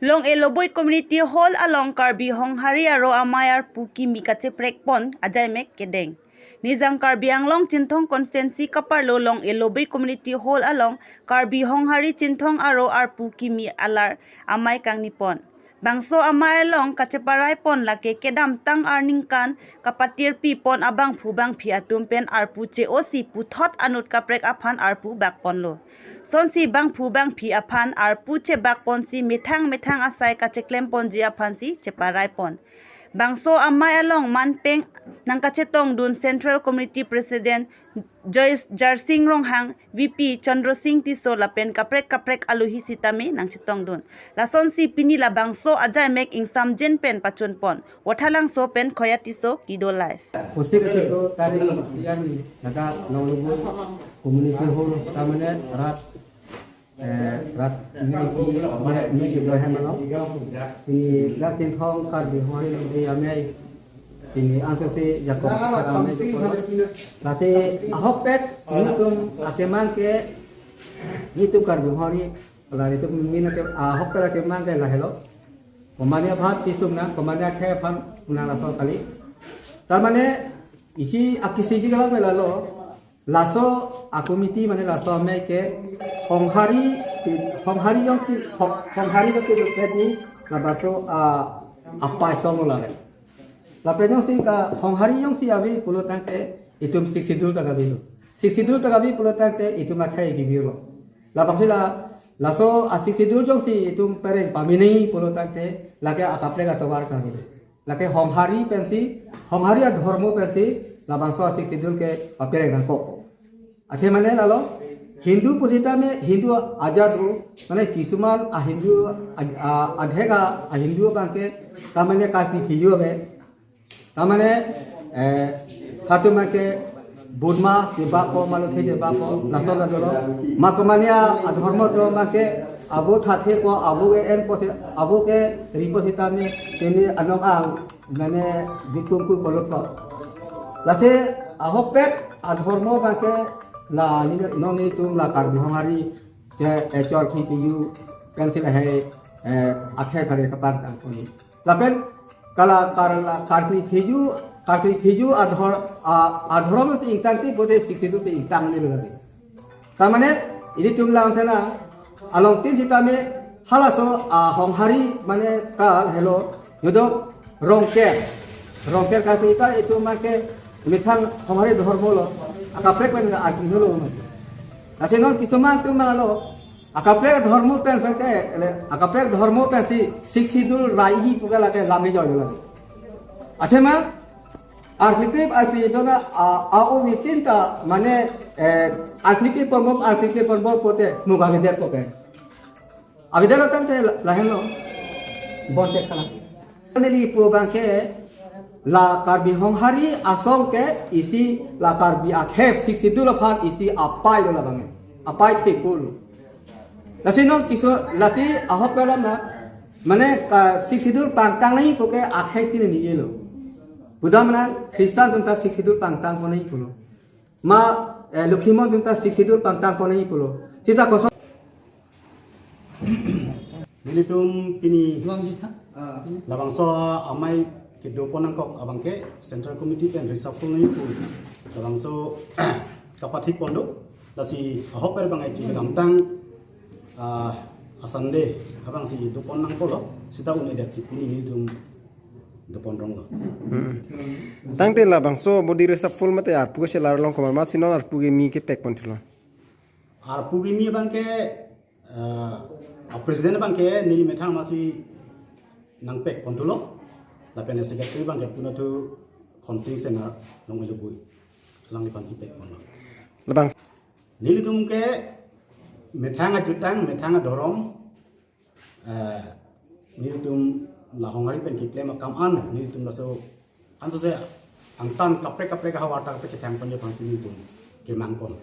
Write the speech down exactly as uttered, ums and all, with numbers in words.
Long Eloboi Community Hall along Karbi Honghari aro amei arpu kimi kacheprek pon ajaimek kedeng. Nijang Karbi Anglong Chinthong Constituency kaparlo Long Eloboi Community Hall along Karbi Honghari Chinthong aro arpu kimi alar amei kangni pon. Bangso amei along kacheparai pon lake kedamtang arningkan kapatirpi pon abangphu bangphi atum pen arpu che-osi puthot anut kaprek aphan arpu bak ponlo. Sonsi bangphu bangphi aphan arpu chebak ponsi methang methang asai kacheklem ponji aphansi cheparai pon. Bangso amei along manpeng nangkachetongdun Central Committee President Joyce Jarsing Ronghang, V P Chandra Singh Tisso lapen kaprek kaprek aluhi sitame nangchetongdun. Lasonsi pini labangso ajaimek ingsamjin pen pachun pon. Wathalangso pen Khoya Tisso, Kido Live. Pusi ke situ tarik yang ada Long Eloboi Community Hall, tame rat, eh, rat ini, ini, ini juga yang malam. Ini dak Chinthong Karbi Honghari Longri Amei. Ini anso si Jacob Amei. Lasi ahokpet nelitum akemang ke, nelitum Karbi Honghari, la nelitum mina ke ahokpet akemang ke lahelo. Komania bhat pisum na, komania khe phan una laso kali. Tarmane isi akisi ji kalau lalo. Laso a-committee mane laso amei ke Honghari, Honghari jongsi, Hong-, Honghari ke tu peti labangso a, apai song lale. Lapen jongsi ka Honghari jongsi ave pulo tangte itum Sixth Schedule ta kavelo. Sixth Schedule ta kave pulo tangte itum akhei kivelo. Labangsi la, laso a-Sixth Schedule jongsi itum pereng pamenei pulo tangte lake akaprek atovar kave. Lake Honghari pensi, Honghari adhormo pensi labangso a-Sixth Schedule ke papereng nangkok. Athemane lalo, Hindu pusitame Hindu ajat ru, mane kisuman a-Hindu a, a, adheka a-Hindu abangke, tamane kasi phiyu ave. Tamane, eh, hatu make Burma jebak po, Maluthe jebak po, lason adolo. Ma komania adhormo do make, abo thathe po, abo ke en po si, abo ke ri po sitame, tini anong ang, mane bitung ku kolot po. Lasi ahokpet adhormo make la ni non nelitum la Karbi Honghari ke, eh, chor khi piyu kan sila hai, eh, akhei phare kapangtang poni. Lapen kala kar-, karkli phiju, karkli phiju adhor-, a-, adhorom si ingtang ti bote Sixth Schedule ti ingtang ni lagi. Tamane ilitum lam sana along tin sitame halaso a Honghari mane ka helo jodo Rongker. Rongker karkli ta itum make methang Honghari dhormo lo, akaprek pen agi helo. Lasi non kisuman atum lo akaprek dhormo pen sake, ele, akaprek dhormo pensi Sixth Schedule raihi puke lake lamni joy lagi. Athema, arkitrip arpi dona, a, a o mitin ta, mane, eh, arkitrip pombom, arkitrip pombom pote, muga avedet poke. Avedet tangte la-, lahenlo, bonte khala. Neli pu abangke, la Karbi Honghari asong ke isi la Karbi akhei Sixth Schedule aphan isi apai lo labang. Apai thepul. Lasi non kiso, lasi ahok pelam na, mane ka Sixth Schedule pangtang nangji puke akhei tin ni elo. Buddha mana Christian atum ta Sixth Schedule pangtang pon nangji pulo. Ma, eh, Lokhimon atum ta Sixth Schedule pangtang pon nangji pulo. Sita koson. Nelitum pini labangso amei kedo pon nangkok abangke Central Committee pen reshuffle nangji pu labangso kapathik pon do. Lasi ahok per bang aji kedamtang, ah, a Sunday abangsi do pon nangkoklo. Sita un-edet si pini nelitum do pon ronglo. Hmm. Tangte labangso body reshuffle mate arpu ke selar long komat ma si non arpu kimi kepek pon thulo. Arpu kimi abangke, eh, a president abangke neli methang masi nangpek pon thulo. Lapen secretary abangke puna thu Khonsing Senar Long Eloboi. Alangliphan si pek ponlo. Labang. Nelitum ke methang ajutang, methang adhorom, eh, nelitum la Honghari pen keklem akam an, nelitum laso anso se angtan kaprek kaprek ahavar ta kaprek kethang pon aphansi nelitum kemang pon.